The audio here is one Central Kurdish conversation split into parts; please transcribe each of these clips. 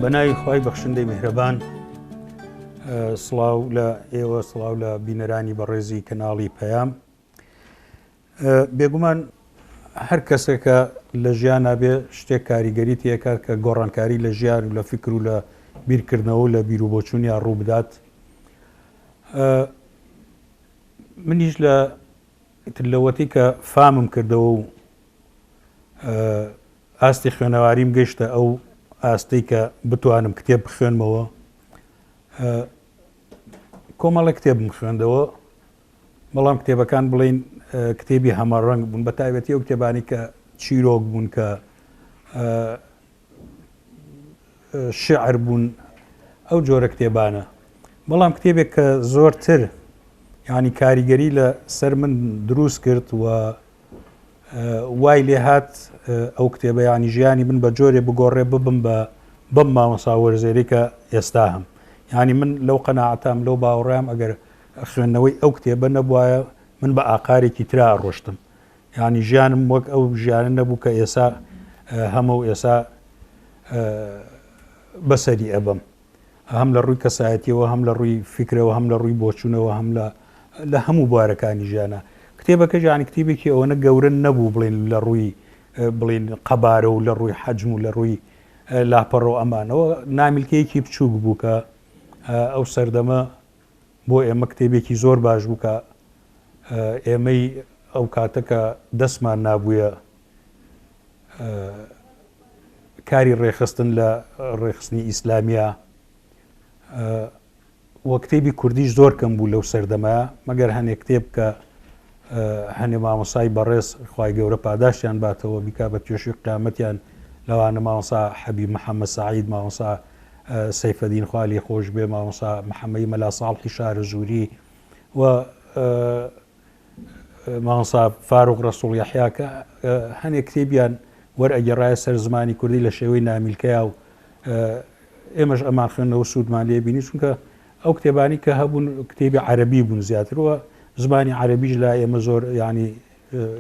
بە ناوی خوای بەخشندەی میهرەبان سڵاو لە ئێوە سڵاو لە بینەرانی بەڕێزی کەناڵی پەیام بێگومان هەر کەسێکە لە ژیانا بێ شتێک کاریگەری تێکات کە گۆڕانکاری لە ژیان و لە فکر و لە بیرکردنەوە و لە بیروبۆچوونیا ڕوو بدات منیش لە ئیتر لەوەتی کە فامم کردەوە و ئاستی خوێنەواریم گەیشتە ئەو ئاستەی کە بتوانم کتێب بخوێنمەوە کۆمەڵە کتێبم خوێندەوە بەڵام کتێبەکان بڵین کتێبی هەمەڕەنگ بوون بە تایبەتی ئەو کتێبانی کە چیرۆک بوون کە شیعر بوون ئەو جۆرە کتێبانە بەڵام کتێبێک کە زۆرتر ینی کاریگەری لە سەر من دروست کرد و وای لێهات ئەو کتێبە ینی ژیانی من بە جۆرێ بگۆڕێ ببم بە بەم مامۆسا وەرزێری کە ئێستا هەم ینی من لەو قەناعەتام لەو باوەڕام ئەگەر خوێندنەوەی ئەو کتێبە نەبوایە من بە ئاقارێکی ترا ڕۆشتم یانی ژیانم وەک ئەو ژیانە نەبوو کە ئێسا هەمە و ئێسا بەسەری ئەبەم هەم لە ڕووی کەسایەتیەوە هەم لە ڕووی فیکرەوە هەم لە ڕووی بۆچوونەوە هەم لە لە هەموو بوارەکانی ژیانە کتێبەکە ژیانی کتێبێکی ئەوەنە گەورە نەبوو بڵێن لە ڕووی بڵین قەبارە و لە ڕووی حەجم و لە ڕووی لاپەڕۆ ئەمانەوە نامیلکەیەکی بچووک بوو کە ئەو سەردەمە بۆ ئێمە کتێبێکی زۆر باش بوو کە ئێمەی ئەو کاتە کە دەستمان نابوویە کاری ڕێکخستن لە ڕێکخستنی ئیسلامیە و کتێبی کوردیش زۆر کەم بوو لەو سەردەمە مەگەر هەنێک کتێب کە هەنێ مامۆسای بەڕێز خوای گەورە پاداشتیان باتەوە بیکا بە توێشی قیامەتیان لەوانە مامۆسا حەبیب محەممەد سەعید مامۆسا سەیفەدین خوا لێی خۆش بێ مامۆسا محەممەی مەلا ساڵحی شارەزووری و مامۆسا فاروق ڕەسوڵ یەحیا کە هەنێک کتێبیان وەرئەگێڕایە سەر زمانی کوردی لە شێوەی نامیلکەیا و ئێمەش ئەمان خوێندنەوە سوودمان لێ بینی چونکە ئەو کتێبانی کە هەبوون کتێبی عەرەبی بوون زیاتر و زمانی عەرەبیش لا ئێمە زۆر ینی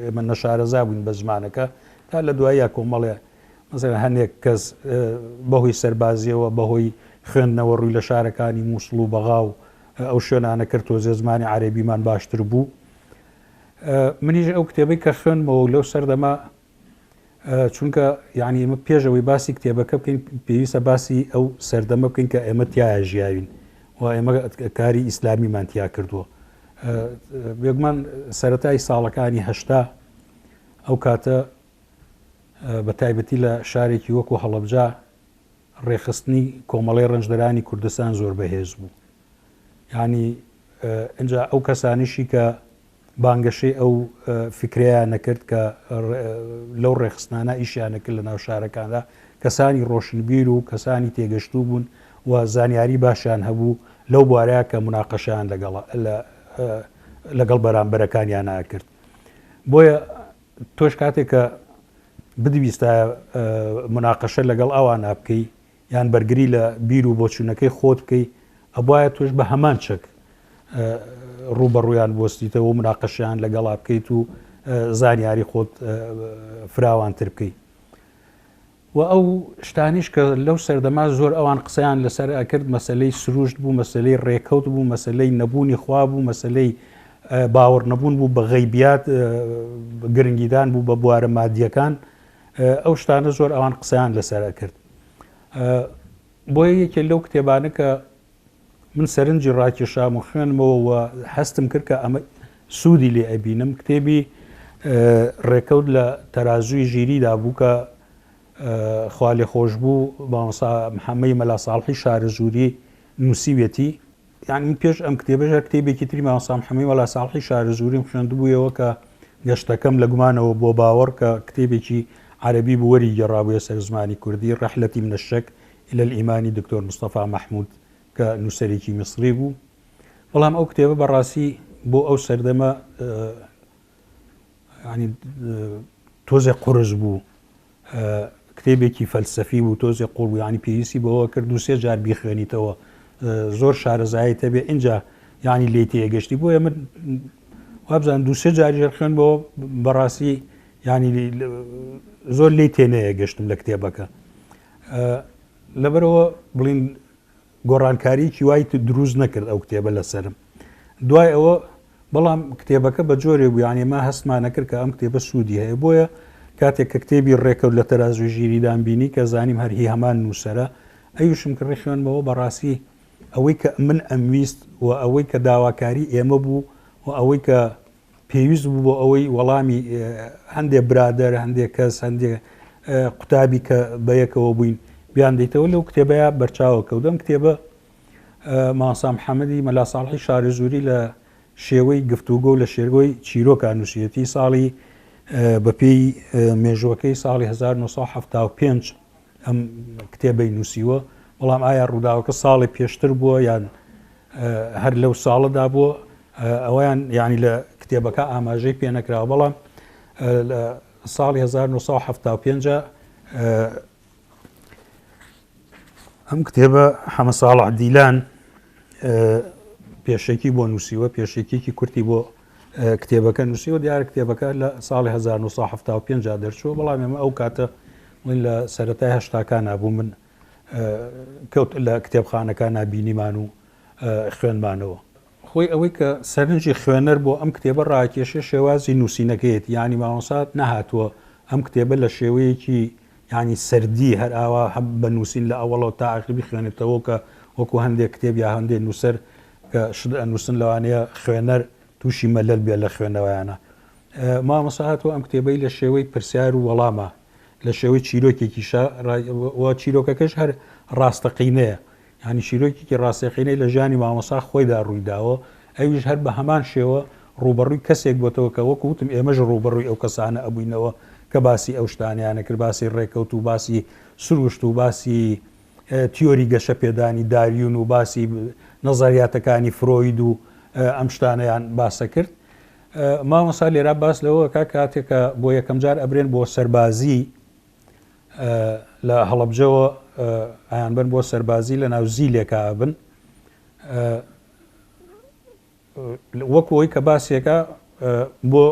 ئێمە نەشارەزا بووین بە زمانەکە تا لە دواییا کۆمەڵێ مەسەلەن هەنێک کەس بەهۆی سەربازیەوە بەهۆی خوێندنەوە ڕووی لە شارەکانی مووسڵ و بەغا و ئەو شوێنانە کرد تۆزێ زمانی عەرەبیمان باشتر بوو منیش ئەو کتێبەی کە خوێندمەوە لەو سەردەمە چونکە یعنی ئێمە پێش ئەوەی باسی کتێبەکە بکەین پێویستە باسی ئەو سەردەمە بکەین کە ئێمە تایە ژیاوین و ئێمە کاری ئیسلامیمان تیا کردووە بێگومان سەتای ساڵەکانی هەشتا ئەو کاتە بە تایبەتی لە شارێکی وەکو هەڵەبجە ڕێکخستنی کۆمەڵەی ڕەنجدەرانی کوردستان زۆر بەهێز بوو. یانی ئینجا ئەو کەسانیشی کە بانگەشەی ئەو فیکرەیان نەکرد کە لەو ڕێکخستنانە ئیشیان نەکرد لە ناو شارەکاندا کەسانی ڕۆشنبیر و کەسانی تێگەشتوو بوون و زانیاری باشیان هەبوو لەو بوارەیە کە مناقەشیان لەگەڵ لەگەڵ بەرامبەرەکانیان ناکرد بۆیە تۆش کاتێک کە بدویستایە مناقەشە لەگەڵ ئەوانا بکەی یان بەرگری لە بیر و بۆچوونەکەی خۆت بکەی ئەبوایە تۆش بە هەمان چەک ڕووبەڕوویان بوەستیتەوە و مناقەشەیان لەگەڵا بکەیت و زانیاری خۆت فراوانتر بکەی. و ئەو شتانیش کە لەو سەردەما زۆر ئەوان قسەیان لەسەر ئەکرد مەسەلەی سروشت بوو، مەسەلەی ڕێکەوت بوو، مەسەلەی نەبوونی خوا بوو، مەسەلەی باوەڕ نەبوون بوو بە غەیبیات، گرنگیدان بوو بە بوارە مادیەکان، ئەو شتانە زۆر ئەوان قسەیان لەسەر ئەکرد. بۆیە یەکێ لەو کتێبانە کە من سەرنجی ڕاکێشام و خوێنمەوە و هەستم کرد کە ئەمە سوودی لێ ئەبینم کتێبی ڕێکەوت لە تەرازووی ژیریدا بوو کە خوالێخۆشبوو مامۆستا محەممەی مەلا ساڵحی شارەزووری نووسیویەتی. یانی من پێش ئەم کتێبەش هەر کتێبێکی تری مامۆستا محەممەی مەلا ساڵحی شارەزووریم خوێندبوویەوە کە گەشتەکەم لە گومانەوە بۆ باوەڕ کە کتێبێکی عەرەبی بوو وەری گێڕابوویە سەر زمانی کوردی رحلتی من الشک الی الایمان دکتۆر مستەفا مەحموود کە نووسەرێکی میسری بوو بەڵام ئەو کتێبە بەڕاستی بۆ ئەو سەردەمە ینی تۆزێ قورس بوو کتێبێکی فەلسەفی بوو تۆزێ قوڵ بوو ینی پێویستی بەوە کرد دوو سێ جار بیخوێنیتەوە زۆر شارەزایی تەبێ اینجا ینی لێ تێگەشتی بۆیە من وابزان دوو سێ جاری خوێن بۆ بەڕاستی ینی زۆر لی تێنەیە گەشتم لە کتێبەکە. لەبەرەوە بڵین گۆڕانکاریی وای دروست نەکرد ئەو کتێبە لەسرم دوای ئەوە. بەڵام کتێبەکە بە جۆرێک بوو یانی ئێمە هەستمان نەکرد کە ئەم کتێبە سوودی هەیە بۆیە کاتێک کە کتێبی ڕێکەوت لە تەرازووی ژیریدام بینی کە زانیم هەر هی هەمان نووسەرە ئەویشم کڕی خوێندمەوە بەڕاستی ئەوەی کە من ئەمویست و ئەوەی کە داواکاری ئێمە بوو و ئەوەی کە پێویست بوو بۆ ئەوەی وەڵامی هەندێ برادەر هەندێک کەس هەندێ قوتابی کە بەیەکەوە بووین بیان دیتەوە لەو کتێبەیە بەرچاوە کەوت ئەم کتێبە مامۆستا محەمەدی مەلا ساڵحی شارەزووری لە شێوەی گفتوگۆ و لە شێوەی چیرۆکا نووسیویەتی، ساڵی بەپێی مێژووەکەی ساڵی 1975 ئەم کتێبەی نووسیوە، بەڵام ئایا ڕووداوەکە ساڵێ پێشتر بووە یان هەر لەو ساڵەدا بووە ئەویان یعنی لە کتێبەکە ئاماژەی پێ نەکراوە، بەڵام لە ساڵی 1975 ئەم کتێبە حەمە ساڵح دیلان پێشەکی بۆ نووسیوە، پێشەکیەکی کورتی بۆ کتێبەکە نووسیوە. دیارە کتێبەکە لە ساڵی 1975 دەرچووە، بەڵام ئێمە ئەو کاتە من لە سەرەتای هەشتاکانا بوو من کەوت لە کتێبخانەکانا بینیمان و خوێنمانەوە. خۆی ئەوەی کە سەرنجی خوێنەر بۆ ئەم کتێبە ڕاکێشێ شێوازی نووسینەکەیەتی، یانی مامۆستا نەهاتووە ئەم کتێبە لە شێوەیەکی یانی سەردی هەر ئاوا بە نووسین لە ئەوەڵەوە تا ئاخر بیخوێنێتەوە کە وەکو هەندێک کتێب یا هەندێک نووسەر کە شت ئەنووسن لەوانەیە خوێنەر تووشی مەلەل بێت لە خوێندنەوەیانە. مامۆستا هاتووە ئەم کتێبەی لە شێوەی پرسیار و وەڵامە لە شێوەی چیرۆکێکیشە و چیرۆکەکەش هەر ڕاستەقینەیە. یانی چیرۆکێکی ڕاستەقینەی لە ژیانی مامۆستا خۆیدا ڕوویداوە، ئەویش هەر بە هەمان شێوە ڕووبەڕووی کەسێک بۆتەوە کە وەکو وتم ئێمەش ڕووبەڕووی ئەو کەسانە ئەبووینەوە کە باسی ئەو شتانەیان ئەکرد، باسی ڕێکەوت و باسی سروشت و باسی تیۆری گەشەپێدانی داروین و باسی نەزەریاتەکانی فرۆید و ئەم شتانەیان باسەکرد. مامۆستا لێرە باس لەوە ئەکا کاتێک کە بۆ یەکەمجار ئەبرێن بۆ سەربازی، لە هەڵەبجەوە ئەیانبەن بۆ سەربازی لە ناو زیلێکا ئەبن وەکو ئەوی کە باسێکە بۆ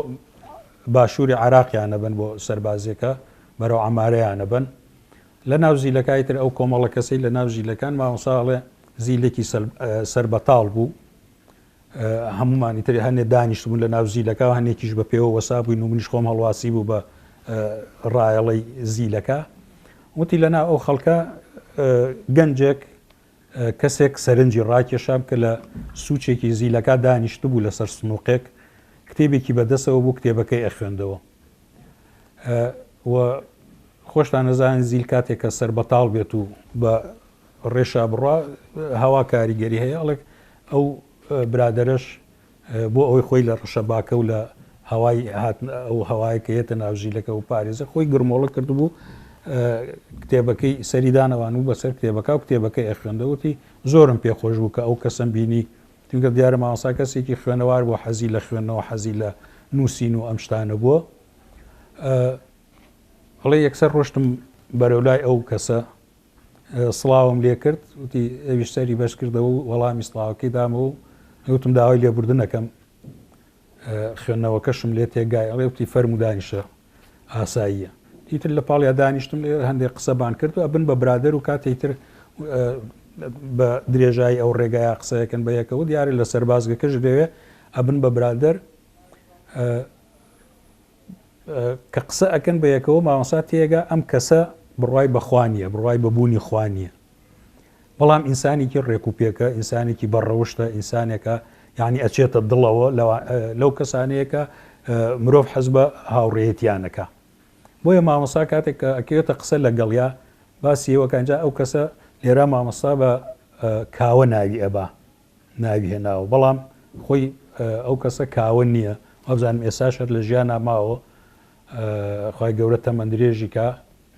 باشووری عراقیان ئەبن بۆ سەربازیەکە بەرەو عمارەیان ئەبن لە ناو زیلەکای تر ئەو کۆمەڵە کەسەی لە ناو زیلەکان مامۆساڵێ زیلێکی سەربەتاڵ بوو هەموومان ئیتر هەنێ دانیشتبوون لە ناو زیلەکە و هەنێکیش بە پێوە وەسابووین و منیش خۆم هەڵواسی بوو بە ڕایەڵەی زیلەکە. وتی لە ناو ئەو خەڵکە گەنجێک کەسێک سەرنجی ڕاکێشام کە لە سوچێکی زیلەکە دانیشتبوو لەسەر سنووقێک کتێبێکی بەدەسەوە بوو کتێبەکەی ئەخوێندەوە. و خۆشتان ئەزانن زیل کاتێک کە سەربەتاڵ بێت و بە ڕێشا بڕوا هەوا کاریگەری هەیە ئەڵێک ئەو برادەرەش بۆ ئەوەی خۆی لە ڕەشەباکە و لە هەوای هاتن ئەو هەوایە کە یەتە ناو ژیلەکە و پارێزە خۆی گرمۆڵە کردبوو کتێبەکەی سەری دانەوان و بەسەر کتێبەکە و کتێبەکەی ئەخوێندەوتی زۆرم پێخۆش بوو کە ئەو کەسم بینی چونکە دیارە مامۆستا کەسێکی خوێنەوار بوو حەزی لە خوێندنەوە حەزی لە نووسین و ئەم شتانە بووە ئەڵێ یەکسەر ڕۆشتم بەرەو لای ئەو کەسە سڵاوم لێ کرد وتی ئەویش سەری بەش کردەوە و وەڵامی سڵاوەکەی دامەوە و وتم داوای لێبوردن ئەکەم خوێندنەوەکەشم لێ تێگای ئەڵێ وتی فەرموو دانیشە ئاساییە ئیتر لە پاڵیا دانیشتم لێ هەندێک قسەبان کرد و ئەبن بە برادەر و کاتێک تر بە درێژایی ئەو ڕێگایە قسەیەکەن بە یەکەوە دیارە لە سەربازگەکەش لەوێ ئەبن بە برادەر کە قسە ئەکەن بە یەکەوە مامۆستا تێگا ئەم کەسە بڕوای بە خوا نییە، بڕوای بە بوونی خوا نییە. بەڵام ئینسانێکی ڕێک و پێکە، ئینسانێکی بەڕەوشتە، ئینسانێکە یانی ئەچێتە دڵەوە لەو کەسانەیە کە مرۆڤ حەز بە هاوڕێیەتیان ئەکا. بۆیە مامۆستا کاتێک کە ئەکەوێتە قسە لەگەڵیا باسی ئەوە کە ئینجا ئەو کەسە لێرە مامۆستا بە کاوە ناوی ئەبا. ناوی هێناوە بەڵام خۆی ئەو کەسە کاوە نییە وابزانم ئێساش هەر لە ژیانا ماوە خوای گەورە تەمەن درێژی کا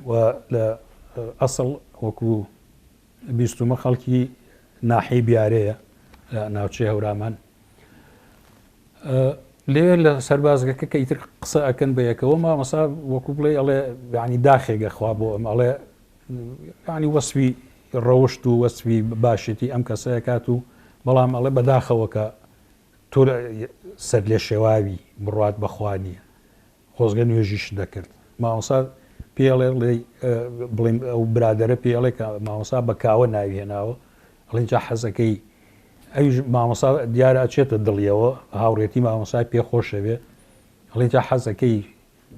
و لە ئەسڵ وەکو بیستومە خەڵکی ناحیەی بیارەیە لە ناوچەی هەورامان لێ لە سەربازگەکە کە ئیتر قسە ئەکەن بە یەکەوە مامۆسا وەکو بڵێ ئەڵێ یعنی داخێگە خوا بۆ ئەم ئەڵێ یعنی وەسفی ڕەوشت و وەسفی باشێتی ئەم کەسە ئەکات و بەڵام ئەڵێ بەداخەوە کە تۆ سەرلێشێواوی بڕوات بە خوا نییە خۆزگە نوێژیشت دەکرد مامۆستا. پێڵێ بڵێم ئەو برادەرە پێڵێ کە مامۆسا بە کاوە ناوی هێناوە، ئەڵێ جا حەزەکەی ئەویش مامۆسا دیارە ئەچێتە دڵیەوە، هاوڕێتی مامۆسای پێ خۆشەوێ، ئەڵێ جا حەزەکەی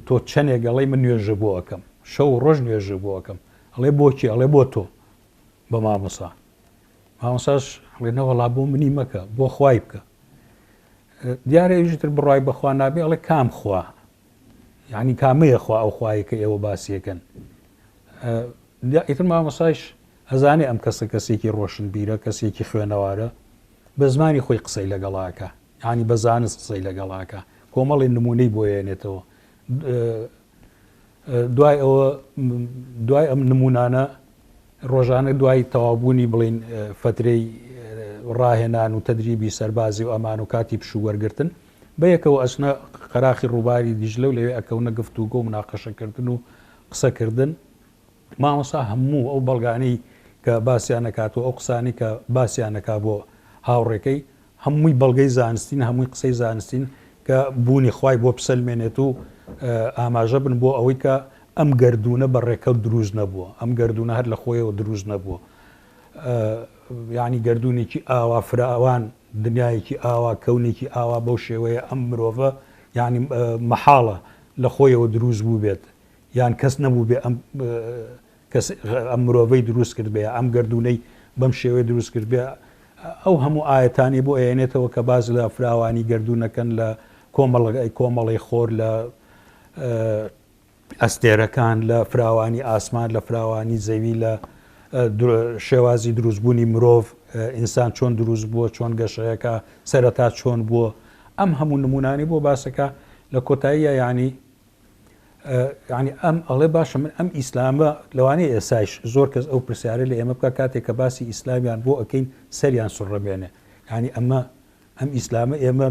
تۆ چەنێک ئەڵێی من نوێژە بۆ ئەکەم، شەو و ڕۆژ نوێژە بۆ ئەکەم، ئەڵێ بۆ کێ؟ ئەڵێ بۆ تۆ بە مامۆسا. مامۆساش ئەڵێ نەوەڵا بۆ منی مەکە، بۆ خوای بکە. دیارە ئەویش تر بڕوای بەخوا نابێ، ئەڵێ کام خوا؟ یعنی کامەیە خوا ئەو خوایە کە ئێوە باسیەکەن؟ ئیتر مامۆسایش ئەزانێ ئەم کەسە کەسێکی ڕۆشنبیرە، کەسێکی خوێنەوارە، بە زمانی خۆی قسەی لەگەڵا ئەکا، یانی بە زانست قسەی لەگەڵا ئەکا، کۆمەڵێ نموونەی بۆ ئەیەنێتەوە. دوای ئەوە دوای ئەم نموونانە ڕۆژانە دوای تەواوبوونی بڵین فەترەی ڕاهێنان و تەدریبی سەربازی و ئەمان و کاتی پشوو وەرگرتن بەیەکەوە ئەچنە قەراخی ڕووباری دیجلە و لەوێ ئەکەونە گفتوگۆ و مناقەشەکردن و قسەکردن. مامۆستا هەموو ئەو بەڵگانەی کە باسیان ئەکات و ئەو قسانەی کە باسیان ئەکا بۆ هاوڕێکەی هەمووی بەڵگەی زانستین، هەمووی قسەی زانستین کە بوونی خوای بۆ بسەلمێنێت و ئاماژە بن بۆ ئەوەی کە ئەم گەردوونە بە ڕێکەوت دروست نەبووە، ئەم گەردوونە هەر لە خۆیەوە دروست نەبووە. یانی گەردوونێکی ئاوا فراوان، دنیایەکی ئاوا، کەونێکی ئاوا بەو شێوەیە ئەم مرۆڤە یانی مەحاڵە لە خۆیەوە دروست بووبێت. یان کەس نەبووبێ ئەم کەس ئەم مرۆڤەی دروست کردبێ یا ئەم گەردوونەی بەم شێوەیە دروست کردبێ ئەو هەموو ئایەتانەی بۆ ئەیەنێتەوە کە باس لە فراوانی گەردوونەکەن لە کۆمەڵگای کۆمەڵی خۆر لە ئەستێرەکان لە فراوانی ئاسمان لە فراوانی زەوی لە شێوازی دروستبوونی مرۆڤ ئینسان چۆن دروست بووە چۆن گەشەیەکە سەرەتا چۆن بووە ئەم هەموو نمونانی بۆ باسەکە لە کۆتاییە یعنی یانی ئەم ئەڵێ باشە من ئەم ئیسلامە لەوانەیە ئێسایش زۆر کەس ئەو پرسیارە لە ئێمە بکە کاتێک کە باسی ئیسلامیان بۆ ئەەکەین سەریان سوڕەمێنێ ینی ئەمە ئەم ئیسلامە ئێمە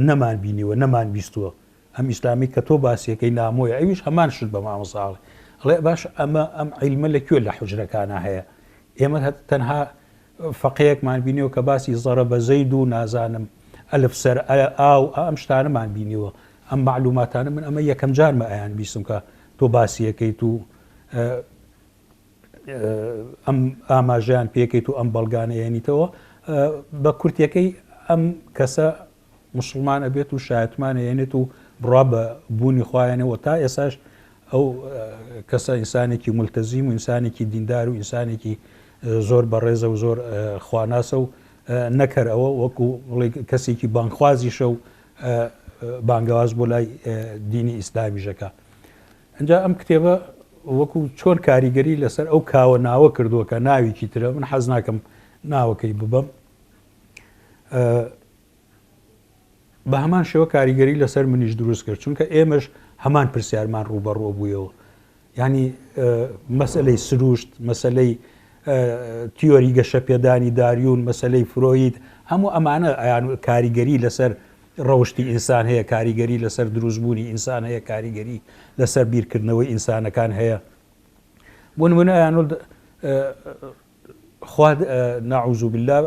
نەمان بینیوە نەمان بیستووە ئەم ئیسلامی کە تۆ باسیەکەی نامۆیە ئەویش هەمان شت بە مامۆساڵێ ئەڵێ باش ئەمە ئەم عیلمە لە کوێ لە حجرەکانە هەیە ئێمە تەنها فەقێیەکمان بینیوە کە باسی زەرەبە زەید و نازانم ئەلف سەر ئا و ئەم شتانەمان بینیوە ئەم مەعلوماتانە من ئەمە یەکەم جارمە ئەیان بیستم کە تۆ باسی ئەکەیت و ئەم ئاماژەیان پێکەیت و ئەم بەڵگانە هێنیتەوە بە کورتەکەی ئەم کەسە موسڵمان ئەبێت و شایەتمان ئەیەنێت و بڕوا بە بوونی خوا ئەیەنێ و تا ئێساش ئەو کەسە ئینسانێکی مولتەزیم و ئینسانێکی دیندار و ئینسانێکی زۆر بەڕێزە و زۆر خواناسە و نەک هەر ئەوە وەکو بڵێ کەسێکی بانگخوازیشە و بانگەواز بۆ لای دینی ئیسلامیشەکە ئەجا ئەم کتێبە وەکو چۆن کاریگەری لەسەر ئەو کاوە ناوە کردووە کە ناوێکی ترە من حەز ناکەم ناوەکەی ببەم بە هەمان شێوە کاریگەری لەسەر منیش دروست کرد چونکە ئێمەش هەمان پرسیارمان ڕووبەڕووە بوویەوە ینی مەسلەی سروشت مەسلەی تیۆری گەشەپێدانی داریون مەسلەی فرۆید هەموو ئەمانە ئەیان کاریگەری لەسەر ڕەوشی ئینسان هەیە کاریگەری لەسەر دروستبوونی ئینسان هەیە کاریگەری لەسەر بیرکردنەوەی ئینسانەکان هەیە بۆ نمونە ئەیان خوا نعوذ باللە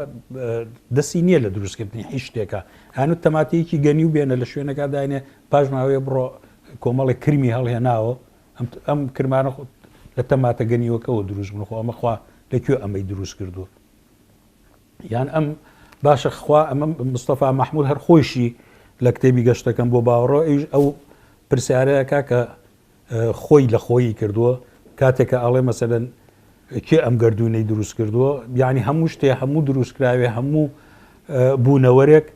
دەستی نییە لە دروستکردنی هیچ شتێکە هەنوو تەماتەیەکی گەنی و بێنە لە شوێنەکە داینێ پاش ماوەیە بڕۆ کۆمەڵێک کرمی هەڵهێناوە ئەم کرمانە لە تەماتە گەنیوەکەەوە دروست بوون خۆ ئەمە خوا لە کوێ ئەمەی دروست کردووە یان ئەم باشە خوا ئەمە مستەفا مححمود هەر خۆیشی لە کتێبی گەشتەکەم بۆ باوەڕۆ ئەویش ئەو پرسیارەکە کە خۆی لە خۆیی کردووە کاتێک کە ئەڵێ مەسەلەن کێ ئەم گەردوونەی دروست کردووە یعنی هەموو شتێ هەموو دروستکراوێ هەموو بوونەوەرێک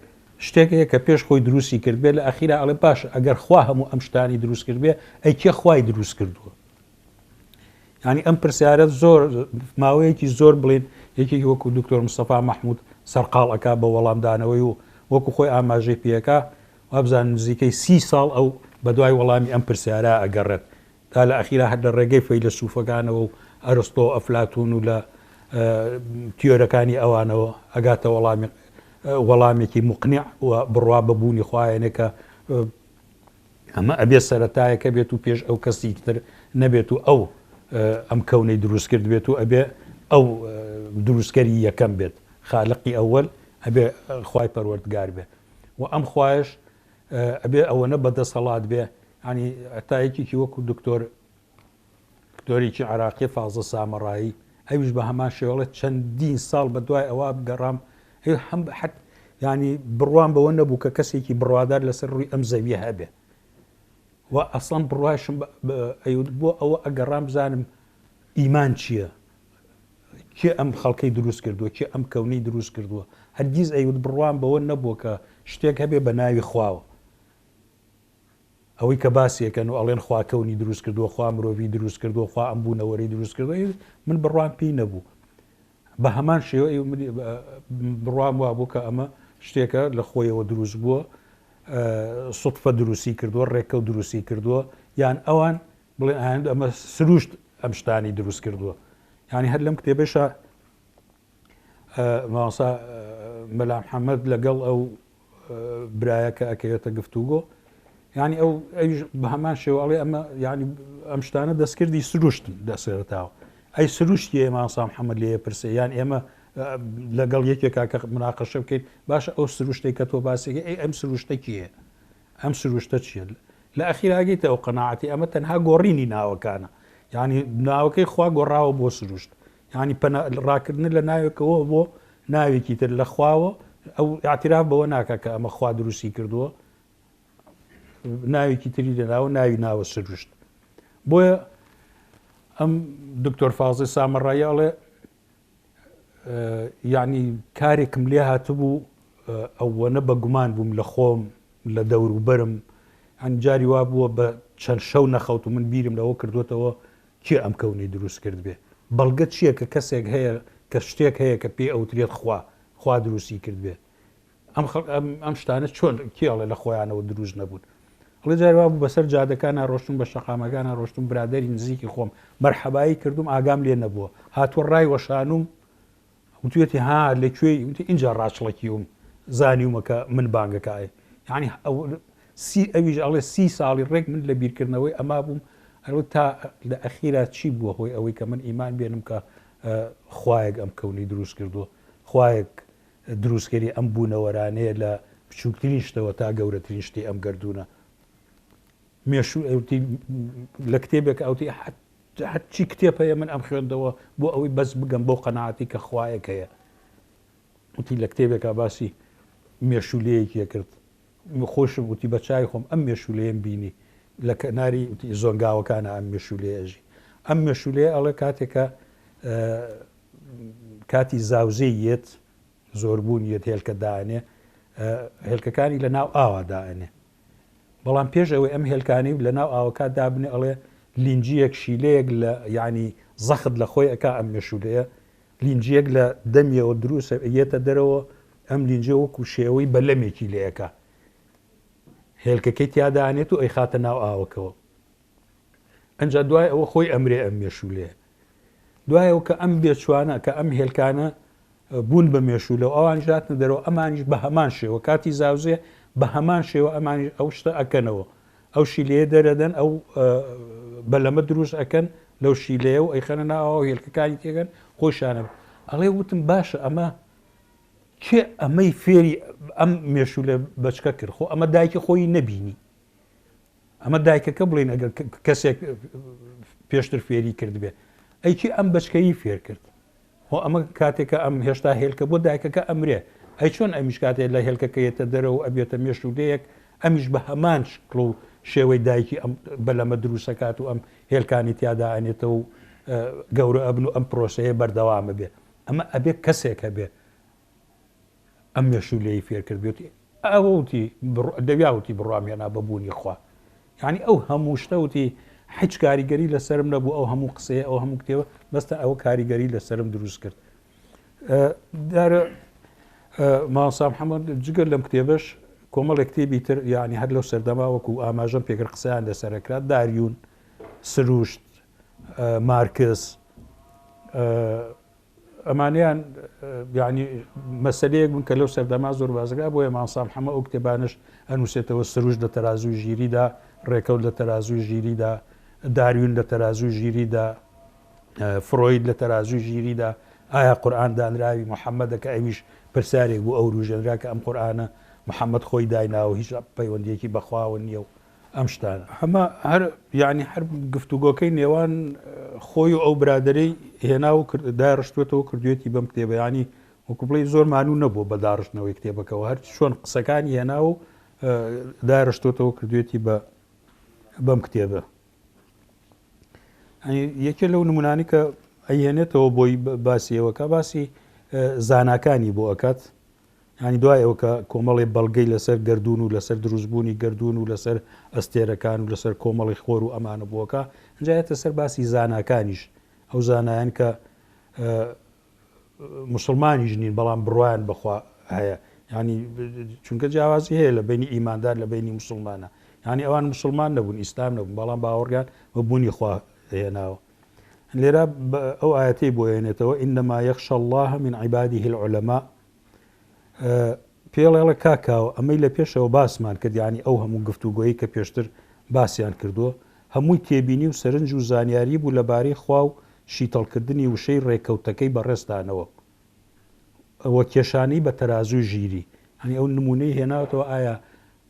شتێک هەیە کە پێش خۆی دروستی کرد بێ لە ئەخیرا ئەڵێ باش ئەگەر خوا هەموو ئەم شتانی دروست کرد بێ ئەی کێ خوای دروست کردووە ینی ئەم پرسیارە زۆر ماوەیەکی زۆر بڵین یەکێکی وەکو دکتۆر مستەفا مححمود سەرقاڵ ئەک بە وەڵامدانەوەی و وەکو خۆی ئاماژەی پێەکە وابزانم نزیکەی سی ساڵ ئەو بەدوای وەڵامی ئەم پرسیارە ئەگەڕێت تا لە ئەخیرا هەر لە ڕێگەی فەیلەسوفەکانەوە و ئەرستۆ و ئەفلاتون و لە تیۆرەکانی ئەوانەوە ئەگاتە وەڵامی وەڵامێکی موقنیع و بڕوا بە بوونی خوایەنێ کە ئەمە ئەبێ سەرەتایەکە بێت و پێش ئەو کەسی تر نەبێت و ئەو ئەم کەونەی دروست کرد بێت و ئەبێ ئەو دروستکەری یەکەم بێت خالقی ئەوەل ئەبێ خوای پەروەردگار بێت. و ئەم خوایەش ئەبێ ئەوەنە بەدەسەڵات بێ ینی هەتا یەکێکی وەکو دکتۆر دکتۆرێکی عێراقی فازڵ سامەڕایی ئەویش بە هەمان شێوە ئەڵێ چەندین ساڵ بە دوای ئەوە گەڕام هەم حەت ینی بڕوام بەوە نەبوو کە کەسێکی بڕوادار لەسەر ڕووی ئەم زەویە هەبێ و ئەسڵەن بڕوایشم ئەیوت بۆ ئەوە ئەگەڕام بزانم ئیمان چییە کێ ئەم خەڵکەی دروست کردووە کێ ئەم کەونەی دروست کردووە هەرگیز ئەیوت بڕوام بەوە نەبووە کە شتێک هەبێ بە ناوی خواوە ئەوەی کە باسی ئەکەن و ئەڵێن خوا کەونی دروست کردووە، خوا مرۆڤی دروست کردووە، خوا ئەم بوونەوەرەی دروست کردووە، من بڕوام پێی نەبوو. بە هەمان شێوە بڕوام وابوو کە ئەمە شتێکە لە خۆیەوە دروست بووە، سوتفە دروستی کردووە، ڕێککەوت دروستی کردووە، یان ئەوان بڵێن ئایند ئەمە سروشت ئەم شتانی دروست کردووە. یانی هەر لەم کتێبەشا مامۆستا مەلا محەممەد لەگەڵ ئەو برایە کە ئەکەوێتە گفتوگۆ یعنی ئەو ئەویش بە هەمان شێوە ئەڵێ ئەمە یعنی ئەم شتانە دەستکردی سروشتن دەسەرەتاوە ئەی سروشتی ئێمانسا محەممەد لێ پرسێ یان ئێمە لەگەڵ یەکێکا کە مناقەشە بکەین باشە ئەو سروشتێک کە تۆ باسێکی ئەی ئەم سروشتە کیە ئەم سروشتە چییە لە ئەخیراگەیتە ئەو قەناعەتی ئەمە تەنها گۆڕینی ناوەکانە یعنی ناوەکەی خوا گۆڕاوە بۆ سروشت یانی پەنا ڕاکردنە لە ناوێکەوە بۆ ناوێکی تر لە خواوە ئەو اعتراف بەوە ناکا کە ئەمە خوا دروستی کردووە ناوێکی تری لەناوە ناوی ناوە سروشت بۆیە ئەم دکتۆر فازی سامەڕایی ئەڵێ یعنی کارێکم لێ هاتبوو ئەوەنە بە گومان بووم لە خۆم لە دەوروبەرم ئەن جاری وا بووە بە چەند شەو نەخەوت و من بیرم لەوە کردوتەوە کێ ئەم کەونەی دروست کردبێ؟ بەڵگە چیە کە کەسێک هەیە کە شتێک هەیە کە پێی ئەوترێت خوا، خوا دروستی کردبێ؟ ئەم خەڵک ئەم ئەم شتانە چۆن کێ ئەڵێ لە خۆیانەوە دروست نەبوون؟ ئەڵێ جاری وا بوو بەسەر جادەکانا ڕۆشتوم بە شەقامەکانا ڕۆشتوم برادەری نزیکی خۆم مەرحەبایی کردوم ئاگام لێ نەبووە هاتووە ڕای وەشانوم وتویەتی ها لە کوێی وتی ئینجا ڕاچڵەکیوم زانیومە کە من بانگەکە ئەی یعنی ئەو سی ئەویش ئەڵێ سی ساڵی ڕێک من لە بیرکردنەوەی ئەما بووم ئەرو تا لە ئەخیرا چی بووە هۆی ئەوەی کە من ئیمان بێنم کە خوایەک ئەم کەونی دروست کردووە خوایەک دروستکەری ئەم بوونەوەرانەیە لە بچووکترین شتەوە تا گەورەترین شتی ئەم گردونە مێشوو ئەوتی لە کتێبێک ئەوتی هەرچی کتێب هەیە من ئەم خوێندەوە بۆ ئەوەی بەس بگەم بەو قەناعەتی کە خوایەک هەیە وتی لە کتێبێکا باسی مێشولەیەکی کرد خۆشم وتی بە چای خۆم ئەم مێشولەیەم بینی لە کەناری وتی زۆنگاوەکانە ئەم مێشولەیە ئەژی ئەم مێشولەیە ئەڵێ کاتێکە کاتی زاوزێی یەت زۆربوون یەت هێلکە دانێ هێلکەکانی لە ناو ئاوا دائەنێ بەڵام پێش ئەوەی ئەم هێلکانەی لە ناو ئاوەکە دابنێ ئەڵێ لینجیەک شیلەیەک لە یانی زەخت لە خۆی ئەکا ئەم مێشولەیە لینجیەک لە دەمیەوە دروست یەتە دەرەوە ئەم لینجە وەکو شێوەی بەلەمێکی لێ ئەکا هێلکەکەی تیادانێت و ئەیخاتە ناو ئاوەکەوە ئەنجا دوای ئەوە خۆی ئەمرێ ئەم مێشولەیە دوای ئەوە کە ئەم بێچوانە کە ئەم هێلکانە بوون بە مێشولە و ئەوانیش هاتنە دەرەوە ئەمانیش بە هەمان شێوە کاتی زاوزێ بە هەمان شێوە ئەمانیش ئەو شتە ئەکەنەوە ئەو شیلەیە دەرەدەن ئەو بەلەمە دروست ئەکەن لەو شیلەیە و ئەیخەنە ناوەوە هێلکەکانی تێگەن خۆشیانە ئەڵێ وتم باشە ئەمە کێ ئەمەی فێری ئەم مێشولە بەچکە کرد خۆ ئەمە دایکی خۆی نەبینی ئەمە دایکەکە بڵین ئەگەر کەسێک پێشتر فێری کردبێ ئەی کێ ئەم بەچکەی فێر کرد خۆ ئەمە کاتێکە ئەم هێشتا هێلکە بۆ دایکەکە ئەمرێ ئەی چۆن ئەمیش کاتێ لە هێلکەکە یەتە دەرەوە و ئەبێتە مێشولەیەک ئەمیش بە هەمان شکڵ و شێوەی دایکی ئەم بەلەمە دروستەکات و ئەم هێلکانی تیادا ئەنێتەوە و گەورە ئەبن و ئەم پرۆسەیە بەردەوام ئەبێ ئەمە ئەبێ کەسێک هەبێ ئەم مێشولەی فێر کردبێتی ئەوە وتی دەویا وتی بڕوام هێنا بە بوونی خوا یعنی ئەو هەموو شتە وتی هیچ کاریگەری لەسرم نەبوو ئەو هەموو قسەیە ئەو هەموو کتێبە بەستە ئەوە کاریگەری لەسرم دروست کرد دارە مامۆستا محەممەد جگەر لەم کتێبەش کۆمەڵێک کتێبی تر یعنی هەر لەو سەردەما وەکو ئاماژەم پێکرد قسەیان لەسەرەکرا داریون سروشت مارکس ئەمانەیان یانی مەسەلەیەک بوون کە لەو سەردەما زۆر بازرگا بۆیە مامۆستا محەممەد ئەو کتێبانەش ئەنووسێتەوە سروشت لە تەرازووی ژیریدا ڕێکەوت لە تەرازووی ژیریدا داروین لە تەرازووی ژیریدا فرۆید لە تەرازووی ژیریدا ئایا قورئان دانراوی محەممەدە کە ئەویش پرسیارێک بوو ئەوروژێنرا کە ئەم قورئانە محەممەد خۆی دایناوە هیچ پەیوەندیەکی بەخواوە نییە و ئەم شتانە. هەمە هەر یانی هەر گفتوگۆکەی نێوان خۆی و ئەو برادەرەی هێنا و دایڕشتوێتەوە کردوێتی بەم کتێبە، یانی وەکو بڵێی زۆر مانوو نەبووە بە داڕشتنەوەی کتێبەکەوە، هەر چۆن قسەکانی هێنا و دایڕشتوێتەوە کردوێتی بە بەم کتێبە. یەکێ لەو نمونانی کە ئەیهێنێتەوە بۆی باسی ئەوەکە باسی زاناکانی بۆ ئەکات، یانی دوای ئەوە کە کۆمەڵێ بەڵگەی لەسەر گەردوون و لەسەر دروستبوونی گەردوون و لەسەر ئەستێرەکان و لەسەر کۆمەڵی خۆر و ئەمانە بووەکە، ئینجا یەتە سەر باسی زاناکانیش، ئەو زانایان کە موسڵمانیش نین بەڵام بڕوایان بە خوا هەیە، یانی چونکە جیاوازی هەیە لە بەینی ئیماندار لە بەینی موسڵمانە، یانی ئەوان موسڵمان نەبوون، ئیسلام نەبوون، بەڵام باوەڕیان بە بوونی خوا هێناوە. لێرە ئەو ئایەتەی بۆ ئێنێتەوە، انما یخشی اللە من عباده العلماء، پێڵێڵە کاک کاوە ئەمەی لە پێشەوە باسمان کرد یانی ئەو هەموو گفتوگۆیەی کە پێشتر باسیان کردووە هەمووی تێبینی و سەرنج و زانیاری بوو لەبارەی خوا و شیتەڵکردنی وشەی ڕێکەوتەکەی بەڕێزتانەوە و کێشانی بە تەرازووی ژیری یانی ئەو نموونەی هێناوەتەوە ئایا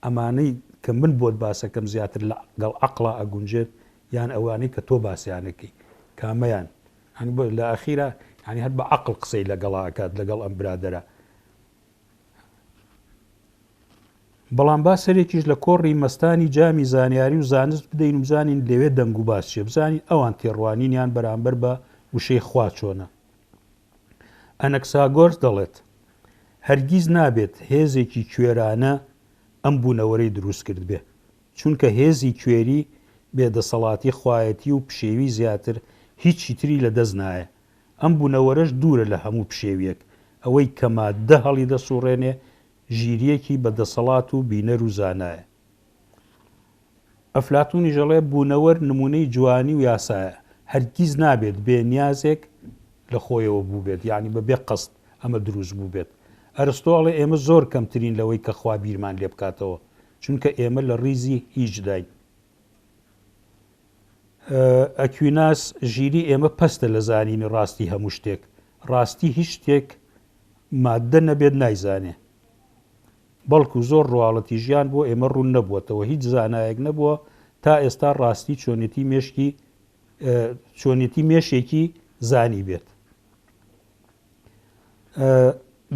ئەمانەی کە من بۆت باسەکەم زیاتر لەگەڵ عەقڵا ئەگونجێت یان ئەوانەی کە تۆ باسیانەکەی کامەیان یانی بۆ لە ئەخیرا یانی هەر بە عەقڵ قسەی لەگەڵا ئەکات لەگەڵ ئەم برادەرە. بەڵام با سەرێکیش لە کۆڕی مەستانی جامی زانیاری و زانست بدەین و بزانین لەوێ دەنگ و باس چیە، بزانین ئەوان تێڕوانینیان بەرامبەر بە وشەی خوا چۆنە. ئەنەکساگۆرس دەڵێت، هەرگیز نابێت هێزێکی کوێرانە ئەم بوونەوەرەی دروست کردبێ. چونکە هێزی کوێری، بێ دەسەڵاتی خوایەتی و پشێوی زیاتر هیچی تری لە دەست نایە. ئەم بونەوەرەش دوورە لە هەموو پشێویەک. ئەوەی کە ماددە هەڵیدەسوڕێنێ ژیریەکی بە دەسەڵات و بینەر و زانایە. ئەفلاتونیش ئەڵێ بونەوەر نمونەی جوانی و یاسایە. هەرگیز نابێت بێ نیازێک لە خۆیەوە بووبێت، یانی بە بێ قەست ئەمە دروست بووبێت. ئەرستۆ ئەڵێ ئێمە زۆر کەمترین لەوەی کە خوا بیرمان لێ بکاتەوە. چونکە ئێمە لە ڕیزی هیچداین. ئەکویناس، ژیری ئێمە پەستە لە زانینی ڕاستی هەموو شتێک. ڕاستی هیچ شتێک ماددە نەبێت نایزانێ. بەڵکو زۆر ڕواڵەتی ژیان بۆ ئێمە ڕوون نەبووەتەوە. هیچ زانایەک نەبووە تا ئێستا ڕاستی چۆنێتی مێشکی چۆنێتی مێشێکی زانیبێت.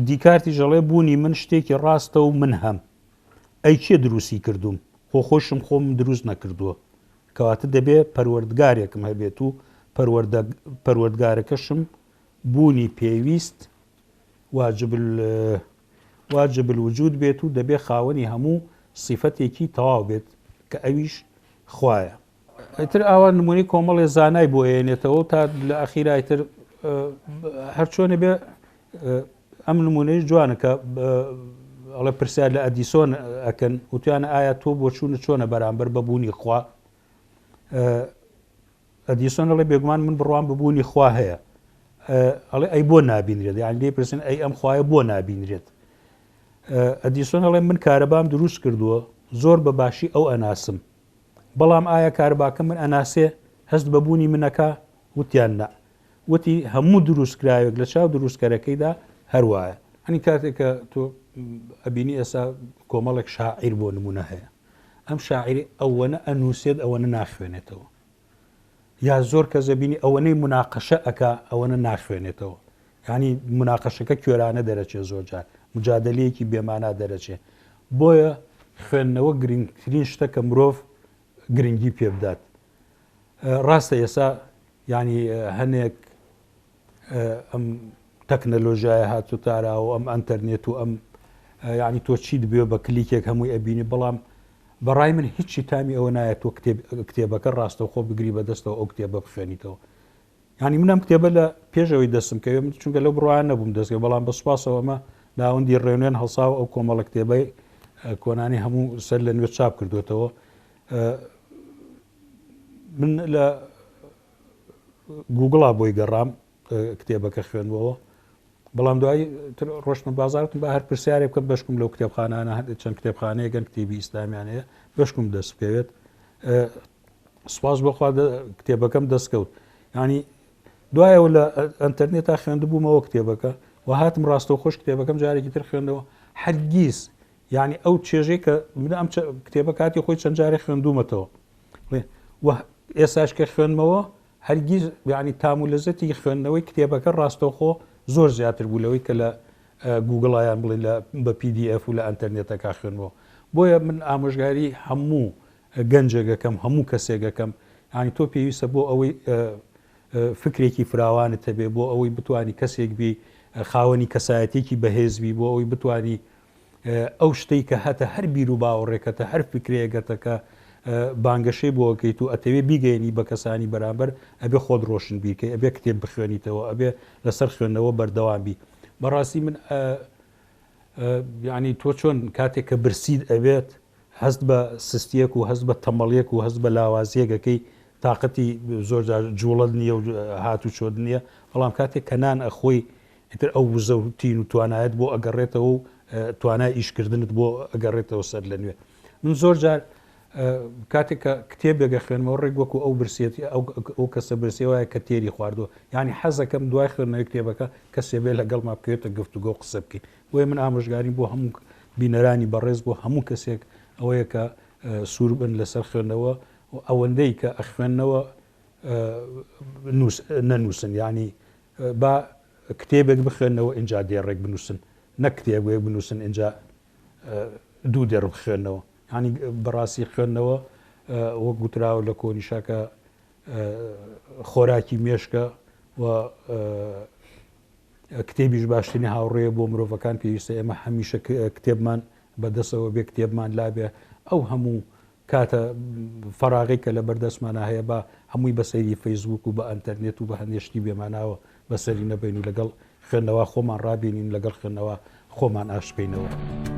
دیکارتیش ئەڵێ بوونی من شتێکی ڕاستە و من هەم. ئەی کێ دروستی کردووم؟ خۆ خۆشم خۆمم دروست نەکردووە. کەواتە دەبێ پەروەردگارێکم هەبێت و پەروەردگارەکەشم بوونی پێویست واجب واجب الوجود بێت و دەبێ خاوەنی هەموو سیفەتێکی تەواو بێت کە ئەویش خوایە. ئیتر ئاوا نمونەی کۆمەڵێ زانای بۆ ئێنێتەوە تا لە ئەخیرا ئیتر هەرچۆنێ بێ ئەم نمونەیش جوانە کە ئەڵێ پرسیار لە ئەدیسۆن ئەکەن وتیانە ئایا تۆ بۆچوونە چۆنە بەرامبەر بە بوونی خوا؟ ئەدیسۆن ئەڵێ بێگومان من بڕوام بە بوونی خوا هەیە. ئەڵێ ئەی بۆ نابینرێت؟ یان لێی پرسن ئەی ئەم خوایە بۆ نابینرێت؟ ئەدیسۆن ئەڵێ من کارەبام دروست کردووە زۆر بە باشی ئەو ئەناسم بەڵام ئایا کارەباکە من ئەناسێ؟ هەست بە بوونی من ئەکا؟ وتیان نا. وتی هەموو دروستکراوێک لە چاو دروستکەرەکەیدا هەر وایە. یانی کاتێک کە تۆ ئەبینی ئێستا کۆمەڵێک شاعیر بۆ نموونە هەیە، ئەم شاعیری ئەوەنە ئەنووسێت ئەوەنە ناخوێنێتەوە. یا زۆر کەس ئەبینی ئەوەنەی موناقەشە ئەکا ئەوەنە ناخوێنێتەوە. یانی موناقەشەکە کوێرانە دەرەچێ زۆر جار، موجادەلەیەکی بێمانا دەرەچێ. بۆیە خوێندنەوە گرنگترین شتە کە مرۆڤ گرنگی پێ بدات. ڕاستە ئێستا یانی هەنێک ئەم تەکنەلۆژیایە هاتووتە ئاراوە ئەم ئەنتەرنێت و ئەم یانی تۆ چیت بوێ بە کلیکێک هەمووی ئەبینی بەڵام بەڕای من هیچی تامی ئەوە نایەت تۆ کتێبەکە ڕاستەوخۆ بگری بەدەستەوە ئەو کتێبە بخوێنیتەوە. یانی من ئەم کتێبە لە پێش ئەوەی دەستم کەوێ من چونکە لەو بڕوایە نەبووم دەستگە بەڵام بە سوپاسەوە ئەمە ناوەندی ڕێنوێن هەڵساوە ئەو کۆمەڵە کتێبەی کۆنانی هەموو سەر لە نوێ چاپ کردوێتەوە من لە گوگڵا بۆی گەڕام کتێبەکە خوێندبەوە بەڵام دوای ڕۆشتمە بازارتم بە هەر پرسیارێک بکەم بەشکم لەو کتێبخانانە چەند کتێبخانەیە گەن کتێبی ئیسلامیان هەیە بەشکم دەست بکەوێت سوپاس بۆ خوا کتێبەکەم دەستکەوت ینی دوایەوە لە ئەتەرنێتا خوێندبوومەوە کتێبەکە و هاتم ڕاستەوخۆش کتێبەکەم جارێکی تر خوێندەوە هەرگیز یعنی ئەو چێژەی کە من ئەم کتێبە کاتی خۆی چەند جارێک خوێندومەتەوە و ئێساش کە خوێنمەوە هەرگیز یعنی تام و لەزەتی خوێندنەوەی کتێبەکە ڕاستەوخۆ زۆر زیاتر بوو لەوەی کە لە گوگڵایان بڵێن لە بە PDF و لە ئەتەرنێتەکە خوێنمەوە بۆیە من ئامۆژگاری هەموو گەنجێگەکەم هەموو کەسێگەکەم یعنی تۆ پێویستە بۆ ئەوەی فکرێکی فراوانت هەبێ بۆ ئەوەی بتانی کەسێک بی خاوەنی کەسایەتێکی بەهێزبی بۆ ئەوەی بتانی ئەو شتەی کە هەتە هەر بیر و باوەڕێکەتە هەر فکرەیەگەتە کە بانگەشەی بۆ ئەکەیت و ئەتەوێ بیگەیەنی بە کەسانی بەرامبەر ئەبێ خۆت ڕۆشنبیرکەی ئەبێ کتێب بخوێنیتەوە ئەبێ لەسەر خوێندنەوە بەردەوام بی بەڕاستی من یعنی تۆ چۆن کاتێک کە برسیت ئەبێت هەست بە سستیەک و هەست بە تەمەڵیەک و هەست بە لاوازیەک ئەکەی تاقەتی زۆر جار جوڵەت نییە و هات و چۆت نییە بەڵام کاتێک کە نان ئەخۆی ئیتر ئەو وزە و تین و توانایەت بۆ ئەگەڕێتەوە و توانای ئیشکردنت بۆ ئەگەڕێتەوە سەر لە نوێ من زۆر جار کاتێک کە کتێبێک ئەخوێنمەوە ڕێک وەکو ئەو برسێتی ئەو کەسە برسێ وایە کە تێری خواردووە یعنی حەزەکەم دوای خوێندنەوەی کتێبەکە کەسێ بێ لەگەڵما بکەوێتە گفتوگۆ و قسە بکەین بۆیە من ئامۆژگاریم بۆ هەموو بینەرانی بەڕێز بۆ هەموو کەسێک ئەوەیە کە سوور بن لەسەر خوێندنەوە و ئەوەندەی کە ئەخوێندنەوە نەنووسن یعنی با کتێبێک بخوێنەوە ئینجا دێڕێک بنووسن نەک کتێبێک بنووسن ئینجا دوو دێڕ بخوێنەوە یعنی بەڕاستی خوێندنەوە وەک گوتراوە لە کۆنیشا کە خۆراکی مێشکە و کتێبیش باشترین هاوڕێیە بۆ مرۆڤەکان، پێویستە ئێمە هەمیشە کتێبمان بە دەستەوە بێ، کتێبمان لابێ، ئەو هەموو کاتە فەراغەی کە لە بەردەستمانا هەیە با هەمووی بە سەیری فەیسبووک و بە ئەنتەرنێت و بە هەندێ شتی بێماناوە بەسەری نەبەین و لەگەڵ خوێندنەوە خۆمان ڕابێنین، لەگەڵ خوێندنەوە خۆمان ئاشت بکەینەوە.